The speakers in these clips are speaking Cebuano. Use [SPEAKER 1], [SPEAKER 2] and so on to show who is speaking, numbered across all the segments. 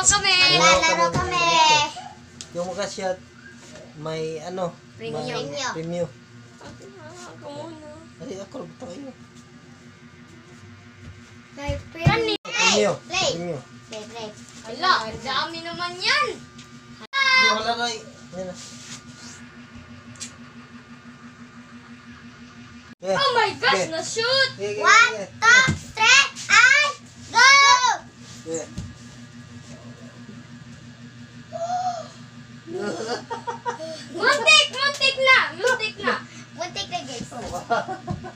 [SPEAKER 1] kami.
[SPEAKER 2] Maglalaro kami.
[SPEAKER 3] Yung maka-shot, may ano?
[SPEAKER 1] Premyo.
[SPEAKER 3] May
[SPEAKER 2] Premyo.
[SPEAKER 3] premyo.
[SPEAKER 1] Ako muna.
[SPEAKER 3] Ay, ako rin tayo.
[SPEAKER 2] May premyo.
[SPEAKER 3] Premyo.
[SPEAKER 2] Play.
[SPEAKER 3] Premyo.
[SPEAKER 2] Play, play.
[SPEAKER 1] Hala, ang dami naman yan.
[SPEAKER 3] Di, wala na. Yan na. Yeah.
[SPEAKER 1] Oh my gosh,
[SPEAKER 3] Okay.
[SPEAKER 1] na-shoot!
[SPEAKER 3] Yeah, yeah,
[SPEAKER 2] One,
[SPEAKER 3] yeah,
[SPEAKER 2] two, three, and go!
[SPEAKER 3] yeah.
[SPEAKER 1] Muntik! Muntik na! Muntik na!
[SPEAKER 2] Muntik na, guys.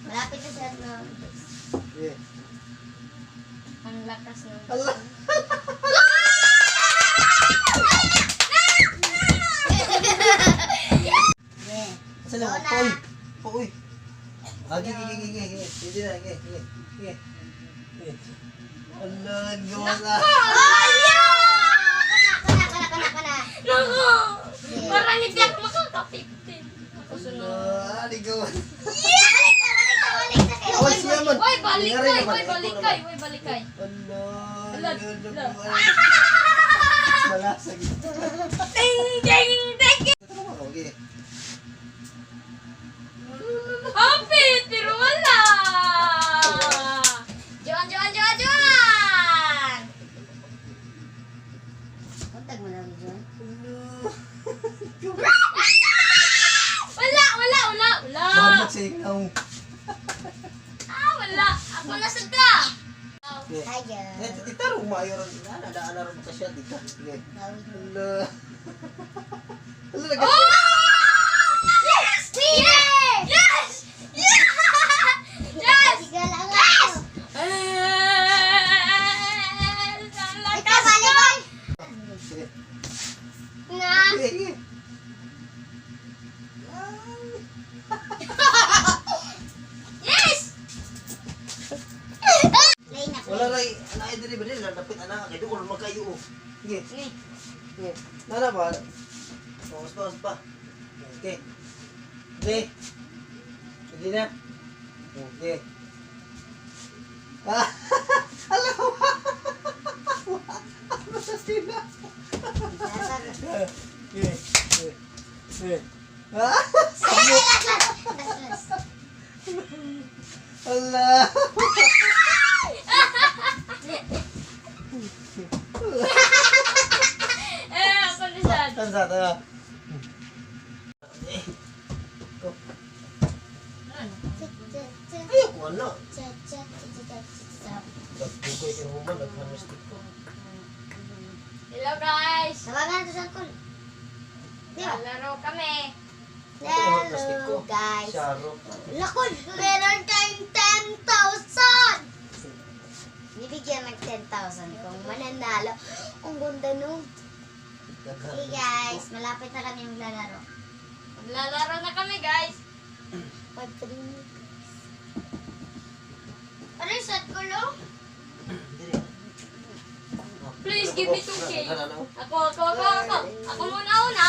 [SPEAKER 2] Malapit na sila na, guys.
[SPEAKER 3] Yeah.
[SPEAKER 1] Ang lakas ng...
[SPEAKER 3] Ala.
[SPEAKER 2] Yeah.
[SPEAKER 3] Asa na?
[SPEAKER 2] Wala.
[SPEAKER 3] Poy. Poy. Ah, gi, gi, gi, gi, gi. Hindi na, gi, gi, gi. Gi. Ala, gawa na.
[SPEAKER 2] Kana, kana, kana, kana.
[SPEAKER 1] Naku! Parang hindi ako makaka-15. Ako sunod.
[SPEAKER 3] Ala, ali gawa.
[SPEAKER 2] Balik na, balik na, balik na.
[SPEAKER 3] Oy, siya man.
[SPEAKER 1] Uy, balik
[SPEAKER 3] Nangyari
[SPEAKER 1] kay!
[SPEAKER 3] naman,
[SPEAKER 1] Uy, balik
[SPEAKER 3] ikaw
[SPEAKER 1] kay!
[SPEAKER 3] naman.
[SPEAKER 1] Uy, balik kay!
[SPEAKER 3] Ala,
[SPEAKER 1] Ala,
[SPEAKER 3] ala,
[SPEAKER 1] ala.
[SPEAKER 3] ala. Malasag.
[SPEAKER 1] Ding! Ding! Ding!
[SPEAKER 3] Okay.
[SPEAKER 1] Hapit! Pero wala!
[SPEAKER 2] Juan, Juan, Juan, Juan! Kontag mo lang, Juan.
[SPEAKER 1] Wala! Wala! Wala! Wala!
[SPEAKER 3] Mahamot sa ikaw.
[SPEAKER 1] Ah, wala! Ako na sad ka!
[SPEAKER 3] Okay.
[SPEAKER 2] Hi, Juan.
[SPEAKER 3] Eh, tita, rumayo ron. Nana, daan na rin ka siya, dita. Okay. Ala. Ala, nag-
[SPEAKER 1] Oh! Yes! Yes! Yes! Yes! Yes!
[SPEAKER 2] Yes!
[SPEAKER 1] Yes! Ang
[SPEAKER 2] Ikaw,
[SPEAKER 1] lakas
[SPEAKER 2] balik,
[SPEAKER 1] ko!
[SPEAKER 2] balik.
[SPEAKER 3] Sige.
[SPEAKER 2] Na.
[SPEAKER 3] Sige, sige.
[SPEAKER 1] Yes!
[SPEAKER 2] Play na, play.
[SPEAKER 3] Wala ray, anay diri ba dili lapit ana kay duol magkayo. Oh. Sige.
[SPEAKER 1] Ni.
[SPEAKER 3] Sige. Nana ba? Pause pa, pause pa. Okay. Okay. Sige na. Okay. Ah, ala. Ano sa sila? Okay. Okay. Okay. Ah,
[SPEAKER 2] Ay, last, last. Last, last.
[SPEAKER 3] ala.
[SPEAKER 1] Eh, ako na sad.
[SPEAKER 3] Tansa, tara. Eh. Go. Ayaw ko ano. Nagbukoy ka naman, naghamastik ko.
[SPEAKER 1] Hello guys!
[SPEAKER 2] Tawagan to sa kul. Di ba?
[SPEAKER 1] Laro kami.
[SPEAKER 2] Hello, guys.
[SPEAKER 3] Charo.
[SPEAKER 2] Lakol, meron kayong 10,000! Bibigyan ng 10,000 kung mananalo. Ang ganda no. Hey guys, malapit na kami maglalaro.
[SPEAKER 1] Maglalaro na kami guys.
[SPEAKER 2] 5-3. Ano yung set ko, lo?
[SPEAKER 1] Please give me 2K. Ako, ako, ako, ako. Ako muna una.